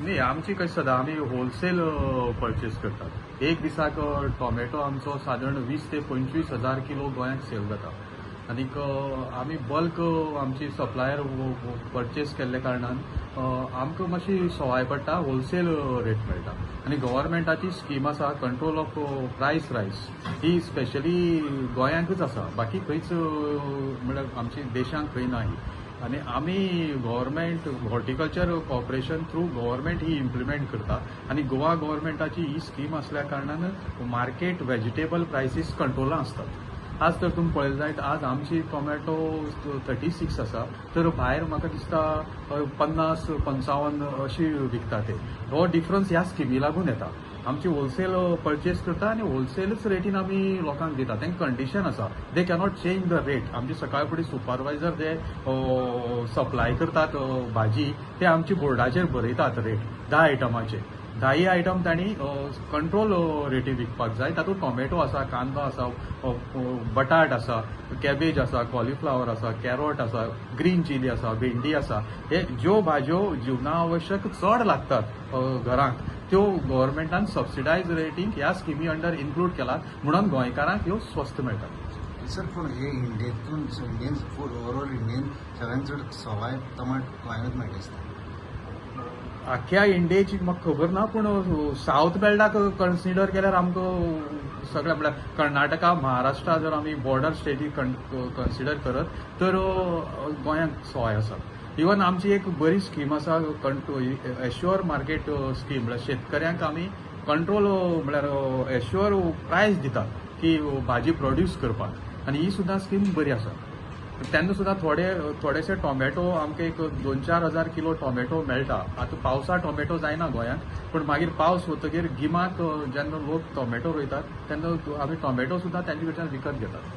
न्ही, आमची कशें जाता, आमी होलसेल परचेस करतात. एक दिसाक टोमॅटो आमचो सादारण 20 ते 25 हजार किलो गोंयांत सेल जाता आनीक आमी बल्क आमची सप्लायर परचेस केल्ल्या कारणान आमकां मातशी सवाय पडटा, होलसेल रेट मेळटा. आनी गव्हर्मेंटाची स्कीम आसा, कंट्रोल ऑफ प्रायस रायस, ही स्पेशली गोंयांकूच आसा, बाकी खंयच म्हणल्यार आमच्या देशांत खंय ना ही. आनी आमी government horticulture corporation through government ही इम्प्लिमेंट करता आनी गोवा गव्हर्मेंटाची ही स्कीम आसल्या कारणान मार्केट व्हेजिटेबल प्रायसीस कंट्रोलान आसतात. आज तर तुमी पळयलें जायत, आज आमची टोमॅटो 36 आसा, तर भायर म्हाका दिसता 50, 55 अशी विकता ते. हो डिफरन्स ह्या स्किमी लागून येता. आमची होलसेल परचेस करता आनी होलसेलच रेटीन आमी लोकांक दिता. तांकां कंडिशन आसा, they cannot change the rate. आमचे सकाळ फुडें सुपरवायझर जे सप्लाय करतात भाजी, ते आमची बोर्डाचेर बरयतात रेट 10 आयटमाचे. 10 आयटम तांणी कंट्रोल रेटी विकपाक जाय. तातूंत टोमॅटो आसा, कांदो आसा, बटाट आसा, कॅबेज आसा, कॉलिफ्लावर आसा, कॅरट आसा, ग्रीन चिली आसा, भेंडी आसा. हे ज्यो भाजयो जिवनावश्यक चड लागतात घरांक, त्यो गव्हर्मेंटान सबसिडायज रेटींक ह्या स्किमी अंडर इन्क्लूड केला, म्हणून गोंयकारांक ह्यो स्वस्त मेळटात. सर, पूण हे इंडियेतून, इंडियन फूड ओवरऑल इंडियन सगळ्यात चड सवाय टमाट गोंयांतूच मेळटा दिसता. आख्ख्या इंडियेची म्हाका खबर ना, पूण सावथ बेल्टाक कन्सिडर केल्यार आमकां सगळें, म्हळ्यार कर्नाटका, महाराष्ट्रा जर आमी बॉर्डर स्टेटी कन्सिडर करत तर गोंयांत सवाय आसा. इवन आमची एक बरी स्कीम आसा, एश्युअर मार्केट स्कीम, म्हळ्यार शेतकऱ्यांक आमी कंट्रोल, म्हळ्यार एश्युअर प्रायस दितात की भाजी प्रोड्यूस करपाक आनी ही सुद्दां स्कीम बरी आसा. तेन्ना सुद्दां थोडे थोडेशे टोमॅटो आमकां एक 2-4 हजार किलो टोमॅटो मेळटा. आतां पावसा टोमॅटो जायना गोंयांत, पूण मागीर पावस वतकीर गिमाक जेन्ना लोक टोमॅटो रोयतात तेन्ना आमी टोमॅटो सुद्दां तांचे कडच्यान विकत घेतात.